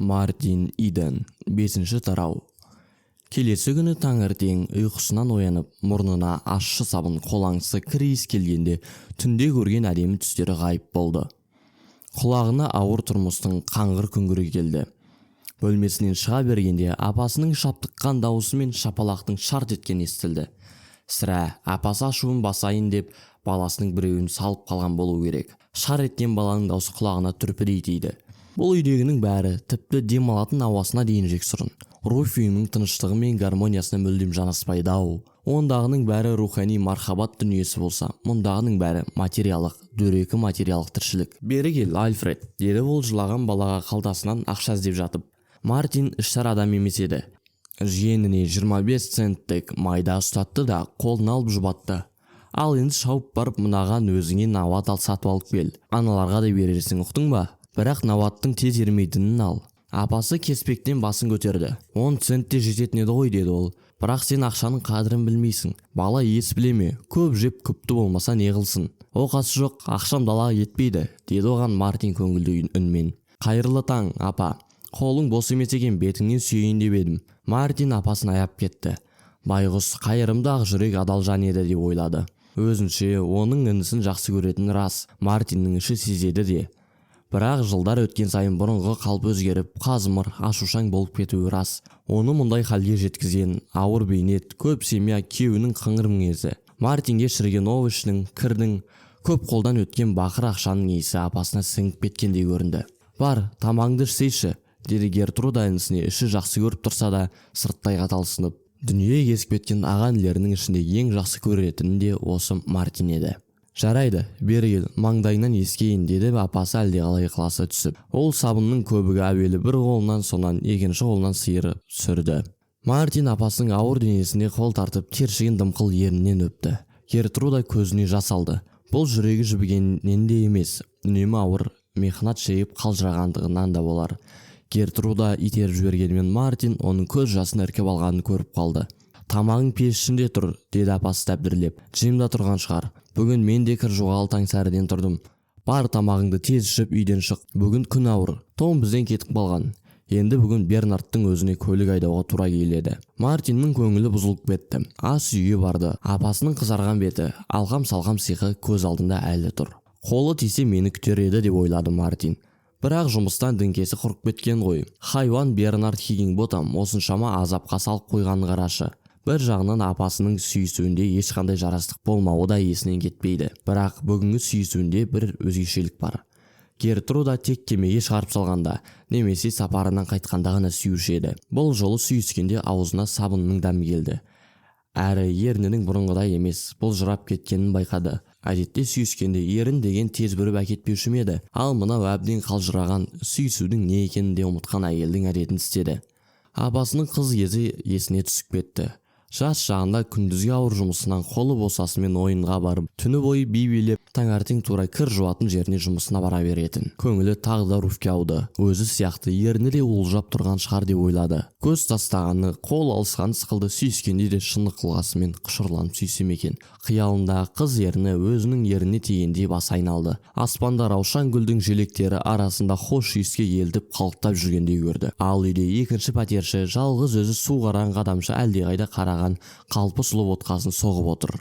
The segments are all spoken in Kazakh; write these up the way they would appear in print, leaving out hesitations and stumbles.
Мартин Иден. Бесінші тарау. Келесі күні таңертең ұйқысынан оянып, мұрнына ащы сабын қолаңсы кір иіс келгенде, түнде көрген әдемі түстері ғайып болды. Құлағына ауыр тұрмыстың қаңғыр күңгірі келді. Бөлмесінен шыға бергенде апасының шаптыққан дауысы мен шапалақтың шарт еткені естілді. Сірә, апасы ашуын басайын деп баласының біреуін салып қалған болу керек. Шар еткен баланың даусы құлағына түрпідей тиді. Бұл үйдегінің бәрі, тіпті дем алатын ауасына дейін жексұрын. Руфь үйінің тыныштығы мен гармониясына мүлдем жанаспайды ау. Ондағының бәрі рухани мархабат дүниесі болса, мұндағының бәрі материялық, дөрекі материялық тіршілік. «Бері кел, Альфред», – деді ол жылаған балаға қалтасынан ақша іздеп жатып. Мартин іштар адам емес еді. Жиеніне 25 центтік майда ұстатты да, қолына алып жұбатты. «Ал енді шауып барып, мынаған өзіңе науат ал, сатып алып кел. Аналарға да берерсің, ұқтың ба? Бірақ науаттың тез ерімейтінін ал». Апасы кеспектен басын көтерді. «10 цент те жететін еді ғой», – деді ол. «Бірақ сен ақшаның қадірін білмейсің. Бала ес біле ме? Көп жеп күпті болмаса не қылсын? Оқасы жоқ, ақшам далаға кетпейді», – деді оған Мартин көңілді үнмен. «Қайырлы таң, апа. Қолың бос емес екен, бетіңнен сүйейін деп едім». Мартин апасын аяп кетті. Байғұс, қайырымды, ақ жүрек, адал жан еді деп ойлады өзінше. Оның інісін жақсы көретіні рас, Мартиннің іші сезеді де. Бірақ жылдар өткен сайын бұрынғы қалпы өзгеріп, қазымыр, ашушаң болып кетуі рас. Оны мұндай халге жеткізген ауыр бейнет, көп семья, күйеуінің қыңыр мінезі. Мартинге шіріген овощның, кірдің, көп қолдан өткен бақыр ақшаның иісі апасына сіңіп кеткендей көрінді. «Бар, тамағыңды ішсейші», – деді Гертруда інісіне іші жақсы көріп тұрса да, сырттай қаталсынып. Дүние кезіп кеткен аға інілерінің ішінде ең жақсы көретіні де осы Мартин еді. «Жарайды, бері кел, маңдайыңнан иіскейін», – деді апасы әлдеқалай ықыласы түсіп. Ол сабынның көбігі әуелі бір қолынан, сонан екінші қолынан сиырып түсірді. Мартин апасының ауыр денесіне қол тартып, тершіген дымқыл ернінен өпті. Гертруда көзіне жас алды. Бұл жүрегі жібігеннен де емес, үнемі ауыр мехнат шегіп қалжырағандығынан да болар. Гертруда итеріп жібергенімен, Мартин оның көз жасын іркіп алғанын көріп қалды. «Тамағың пеш ішінде тұр», – деді апасы дәбдірлеп. «Джим да тұрған шығар. Бүгін мен де кір жуғалы таңсәріден тұрдым. Бар, тамағыңды тез ішіп, үйден шық. Бүгін күн ауыр. Том бізден кетіп қалған. Енді бүгін Бернардтың өзіне көлік айдауға тура келеді». Мартиннің көңілі бұзылып кетті. Ас үйге барды. Апасының қызарған беті, алқам-салқам сиқы көз алдында әлі тұр. «Қолы тисе, мені күтер еді», – деп ойлады Мартин. Бірақ жұмыстан діңкесі құрып кеткен ғой. Хайуан Бернард Хиггинботам осыншама азапқа салып қойғанын қарашы. Бір жағынан апасының сүйісуінде ешқандай жарастық болмауы да есінен кетпейді. Бірақ бүгінгі сүйісуінде бір өзгешелік бар. Гертруда тек кемеге шығарып салғанда немесе сапарынан қайтқанда ғана сүюші еді. Бұл жолы сүйіскенде аузына сабынның дәмі келді. Әрі ернінің бұрынғыдай емес, былжырап кеткенін байқады. Әдетте сүйіскенде ерін деген тез бүріп әкетпеуші ме еді? Ал мынау әбден қалжыраған, сүйісудің не екенін де ұмытқан әйелдің әдетін істеді. Апасының қыз кезі есіне түсіп кетті. Жас шағында күндізгі ауыр жұмысынан қолы босасымен ойынға барып, түні бойы би билеп, таңертең тура кір жуатын жеріне жұмысына бара беретін. Көңілі тағы да Руфьке ауды. Өзі сияқты ерні де уылжап тұрған шығар деп ойлады. Көз тастағаны, қол алысқаны сықылды сүйіскенде де шын ықыласымен құшырланып сүйсе ме екен? Қиялындағы қыз ерні өзінің ерніне тигендей басы айналды. Аспанда раушан гүлдің желектері арасында хош иіске елтіп қалықтап жүргендей көрді. Ал үйде екінші пәтерші жалғыз өзі су қараңғы адамша әлдеқайда қараған қалпы сұлу ботқасын соғып отыр.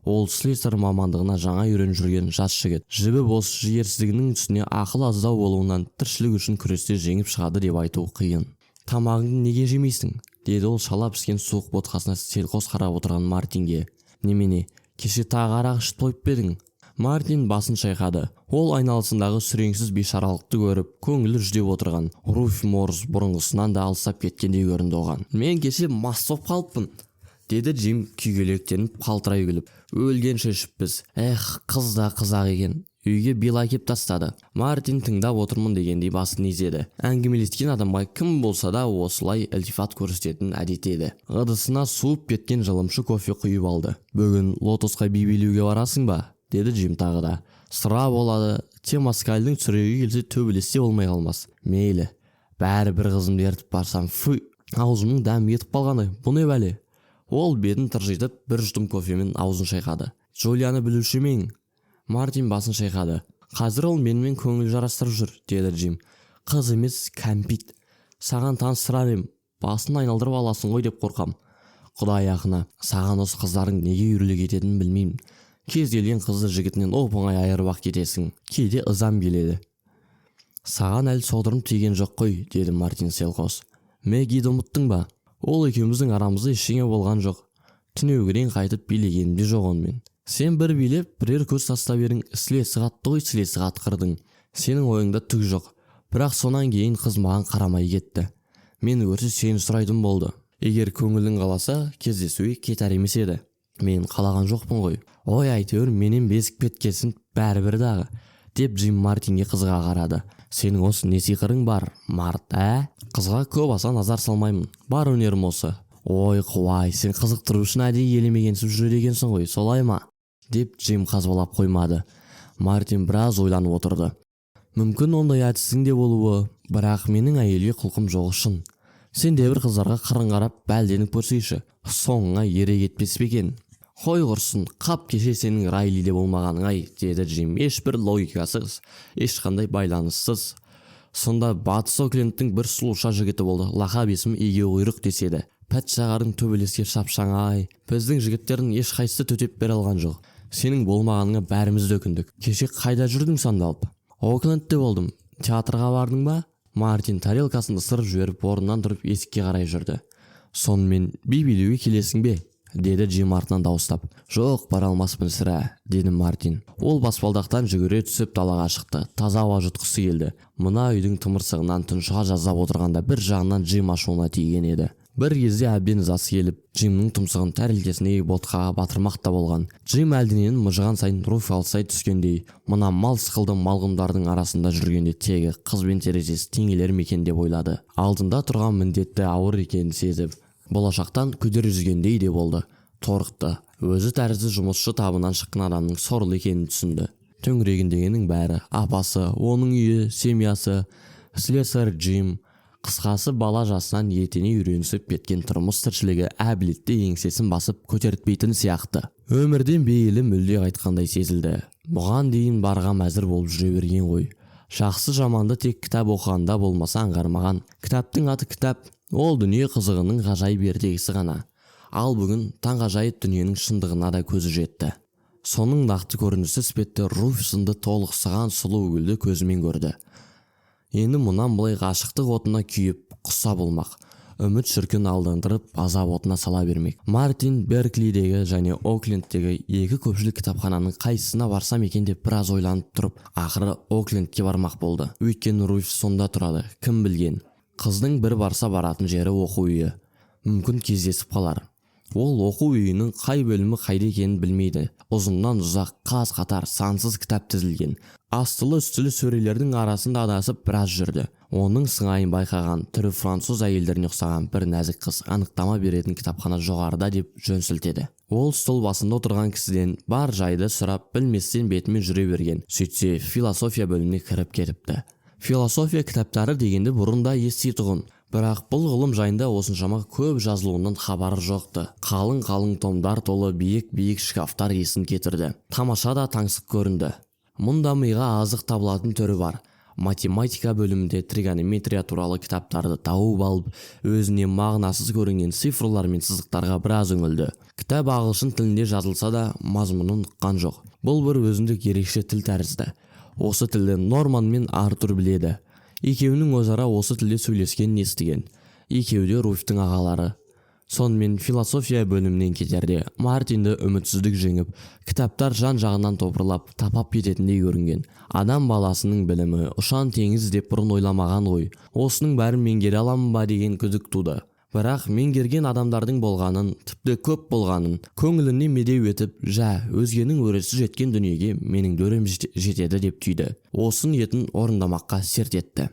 Ол слесарь мамандығына жаңа үйреніп жүрген жас жігіт. Жібі бос, жігерсіздігінің үстіне ақыл аздау болуынан тіршілік үшін күресте жеңіп шығады деп айту қиын. «Тамағыңды неге жемейсің?» – деді ол шала піскен суық ботқасына селқос қарап отырған Мартинге. «Немене, кеше тағы арақ ішіп тойып па едің?» Мартин басын шайқады. Ол айналасындағы сүреңсіз бейшаралықты көріп, көңілі жүдеп отырған Руфь Морс бұрынғысынан да алыстап кеткендей көрінді оған. «Мен кеше мас боп қалыппын», – деді Джим күйгелектеніп, қалтырай күліп. «Өлгенше ішіппіз. Эх, қыз да қызақ екен, үйге Билл әкеп тастады». Мартин тыңдап отырмын дегендей басын изеді. Әңгімелескен адамға кім болса да осылай ілтифат көрсететін әдеті еді. Ыдысына суып кеткен жылымшы кофе құйып алды. «Бүгін Лотосқа би билеуге барасың ба?» – деді Джим тағы да. «Сыра болады. Темаскальдың сүрегі келсе, төбелессе болмай қалмас. Мейлі, бәрі бір қызымды ертіп барсам. Фу, аузымның дәмі кетіп қалғандай. Бұл не бәле?» Ол бетін тыржитып, бір жұтым кофемен аузын шайқады. «Джулияны білуші ме ең?» Мартин басын шайқады. «Қазір ол менімен көңіл жарастырып жүр», – деді Джим. «Қыз емес, кәмпит». Саған таныстырар ем, басын айналдырып аласың ғой деп қорқам. Құдай ақына, саған осы қыздардың неге үйіріле кететінін білмеймін. Кез келген қызды жігітінен оп-оңай айырып-ақ кетесің. Кейде ызам келеді. Саған әлі содырым тиген жоқ қой, деді Мартин селқос. Мэггиді ұмыттың ба? Ол екеуміздің арамызда ештеңе болған жоқ. Түнеугіден қайтып билегенім де жоқ онымен. Сен бір билеп, бірер көз тастап едің, сілесі қатты ғой, сілесі қатқырдың. Сенің ойыңда түк жоқ. Бірақ сонан кейін қыз маған қарамай кетті. Мені көрсе, сені сұрайтын болды. Егер көңілің қаласа, кездесуге кетар емес еді. Мен қалаған жоқпын ғой. Ой, әйтеуір менен безіп кеткесін бәрібір дағы, деп Джим Мартинге қызыға қарады. Сенің осы не сиқырың бар, Март, ә? Қызға көп аса назар салмаймын. Бар өнерім осы. Ой, қуай, сен қызықтыру үшін әдейі елемегенсіп жүреді екенсің ғой, солай ма? Деп Джим қазбалап қоймады. Мартин біраз ойланып отырды. Мүмкін, ондай әдістің де болуы, бірақ менің әйелге құлқым жоғы шын. Сен де бір қыздарға қырын қарап бәлденіп көрсейші, соңыңа ере кетпес пе екен? Қой құрсын, қап, кеше сенің Райлиде болмағаның ай, деді Джим ешбір логикасыз, ешқандай байланыссыз. Сонда Батыс Оклендтің бір сұлуша жігіті болды, лақап есімі Егеуқұйрық деседі. Пәтшағардың төбелеске шапшаң ай, біздің жігіттердің ешқайсысы төтеп бере алған жоқ. Сенің болмағаныңа бәріміз де өкіндік. Кеше қайда жүрдің сандалып? Оклендте болдым. Театрға бардың ба? Мартин тарелкасын ысырып жіберіп, орнынан тұрып, есікке қарай жүрді. Сонымен, би билеуге келесің бе? Деді Джим артынан дауыстап. Жоқ, бара алмаспын сірә, деді Мартин. Ол баспалдақтан жүгіре түсіп, далаға шықты. Таза ауа жұтқысы келді. Мына үйдің тымырсығынан тұншыға жаздап отырғанда бір жағынан Джим ашуына тиген еді. Бір кезде әбден ызасы келіп, Джимнің тұмсығын тәрелкесіндегі ботқаға батырмақ та болған. Джим әлденені мыжыған сайын Руфь алыстай түскендей, мына мал сықылды малғұндардың арасында жүргенде тегі қыз бен терезесі теңелер ме екен деп ойлады. Алдында тұрған міндетті ауыр екенін сезіп, болашақтан күдер үзгендей де болды. Торықты. Өзі тәрізді жұмысшы табынан шыққан адамның сорлы екенін түсінді. Төңірегіндегінің бәрі: апасы, оның үйі, семьясы, слесарь Джим, қысқасы, бала жасынан етене үйренісіп кеткен тұрмыс тіршілігі әбілетте еңсесін басып көтертпейтін сияқты. Өмірден бейілі мүлде қайтқандай сезілді. Бұған дейін барға мәзір болып жүре берген ғой. Жақсы жаманды тек кітап оқығанда болмаса аңғармаған. Кітаптың аты кітап, ол дүние қызығының ғажайып ертегісі ғана. Ал бүгін таңғажайып дүниенің шындығына да көзі жетті. Соның нақты көрінісі іспетті Руфь сынды толықсыған сұлу гүлді көзімен көрді. Енді мұнан былай ғашықтық отына күйіп, құса болмақ. Үміт шіркін алдандырып, азап отына сала бермек. Мартин Берклидегі және Оклендтегі екі көпшілік кітапхананың қайсысына барсам екен деп біраз ойланып тұрып, ақыры Оклендке бармақ болды. Өйткені Руфь сонда тұрады, кім білген. Қыздың бір барса баратын жері оқу үйі. Мүмкін, кездесіп қалар. Ол оқу үйінің қай бөлімі қайда екенін білмейді. Ұзыннан ұзақ қаз қатар сансыз кітап тізілген. Астылы үстілі сөрелердің арасында адасып біраз жүрді. Оның сыңайын байқаған, түрі француз әйелдеріне ұқсаған бір нәзік қыз анықтама беретін кітапхана жоғарыда деп жөн сілтеді. Ол стол басында отырған кісіден бар жайды сұрап білместен бетімен жүре берген. Сөйтсе, философия бөліміне кіріп кетіпті. Философия кітаптары дегенді бұрын да еститұғын. Бірақ бұл ғылым жайында осыншама көп жазылуынан хабары жоқты. Қалың-қалың томдар толы биік-биік шкафтар есін кетірді. Тамаша да таңсық көрінді. Мұнда миға азық табылатын түрі бар. Математика бөлімінде тригонометрия туралы кітаптарды тауып алып, өзіне мағынасыз көрінген цифрлар мен сызықтарға біраз үңілді. Кітап ағылшын тілінде жазылса да, мазмұнын ұққан жоқ. Бұл бір өзіндік ерекше тіл тәрізді. Осы тілді Норман мен Артур біледі. Екеуінің өзара осы тілде сөйлескенін естіген. Екеуі де Руфьтің ағалары. Сонымен, философия бөлімінен кетерде Мартинді үмітсіздік жеңіп, кітаптар жан-жағынан топырлап, тапап кететіндей көрінген. Адам баласының білімі ұшан теңіз деп бұрын ойламаған ғой. Осының бәрін меңгере аламын ба деген күдік туды. Бірақ меңгерген адамдардың болғанын, тіпті көп болғанын көңіліне медеу етіп, жә, өзгенің өресі жеткен дүниеге менің дөрем жетеді деп түйді. Осы ниетін орындамаққа серт етті.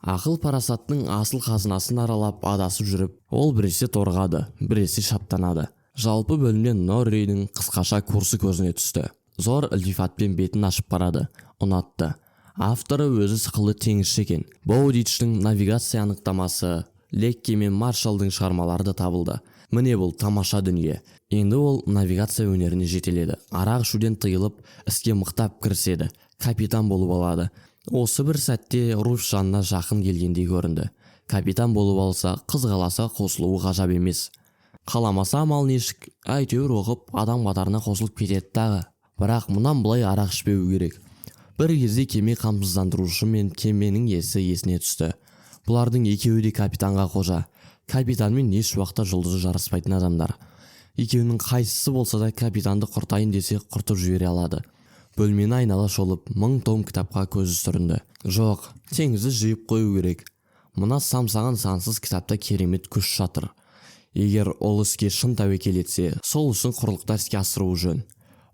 Ақыл парасаттың асыл қазынасын аралап адасып жүріп, ол біресе торығады, біресе шаттанады. Жалпы бөлімнен Норрейдің қысқаша курсы көзіне түсті. Зор ілтифатпен бетін ашып қарады. Ұнатты. Авторы өзі сықылды теңізші екен. Боудичтің навигация анықтамасы, Лекке мен Маршалдың шығармалары да табылды. Міне, бұл тамаша дүние. Енді ол навигация өнеріне жетеледі. Арақ ішуден тыйылып, іске мықтап кіріседі. Капитан болып алады. Осы бір сәтте Руфь жанына жақын келгендей көрінді. Капитан болып алса, қыз қаласа, қосылуы ғажап емес. Қаламаса, амал нешік, әйтеуір оқып, адам қатарына қосылып кетеді дағы. Бірақ мұнан былай арақ ішпеу керек. Бір кезде кеме қамсыздандырушы мен кеменің иесі есіне түсті. Бұлардың екеуі де капитанға қожа. Капитанмен еш уақытта жұлдызы жараспайтын адамдар. Екеуінің қайсысы болса да капитанды құртайын десе, құртып жібере алады. Бөлмені айнала шолып, мың том кітапқа көзі сүрінді. Жоқ, теңізді жиып қою керек. Мына самсаған сансыз кітапта керемет күш жатыр. Егер ол іске шын тәуекел етсе, сол үшін құрлықта іске асыруы жөн.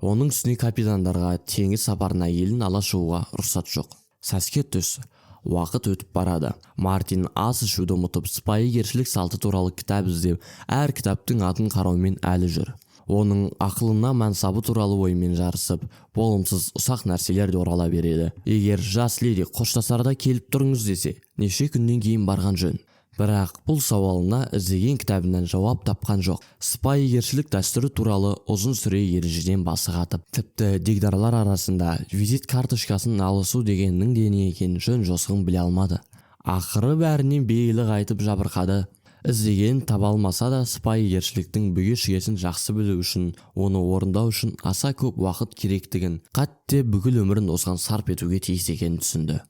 Оның үстіне капитандарға теңіз сапарына әйелін ала шығуға рұқсат жоқ. Сәске түс, уақыт өтіп барады. Мартин ас ішуді ұмытып, сыпайыгершілік салты туралы кітап іздеп, әр кітаптың атын қараумен әлі жүр. Оның ақылына мансабы туралы оймен жарысып, болымсыз ұсақ нәрселер де орала береді. Егер жас леди қоштасарда келіп тұрыңыз десе, неше күннен кейін барған жөн? Бірақ бұл сауалына іздеген кітабынан жауап тапқан жоқ. Сыпайыгершілік дәстүрі туралы ұзын сүре ережеден басы қатып, тіпті дегдарлар арасында визит карточкасын алысу дегеннің де не екенін жөн жосығын біле алмады. Ақыры бәрінен бейілі қайтып, жабырқады. Іздегенін таба алмаса да, сыпайыгершіліктің бүге шігесін жақсы білу үшін, оны орындау үшін аса көп уақыт керектігін, қате бүкіл өмірін осыған сарп етуге тиіс екенін түсінді.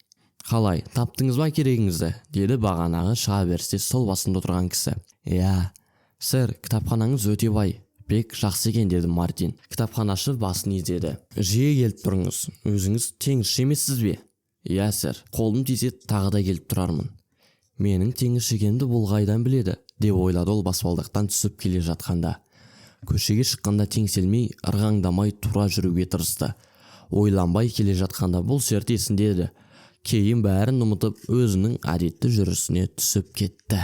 «Қалай, таптыңыз ба керегіңізді?» – деді бағанағы шыға берісте стол басында отырған кісі. «Иә, сэр, кітапханаңыз өте бай, бек жақсы екен», – деді Мартин. Кітапханашы басын изеді. «Жиі келіп тұрыңыз. Өзіңіз теңізші емессіз бе?» «Иә, сэр. Қолым тисе, тағы да келіп тұрармын». «Менің теңізші екенімді бұл қайдан біледі?» – деп ойлады ол баспалдақтан түсіп келе жатқанда. Көшеге шыққанда теңселмей, ырғаңдамай тура жүруге тырысты. Ойланбай келе жатқанда бұл серт есінде еді. Кейін бәрін ұмытып, өзінің әдетті жүрісіне түсіп кетті.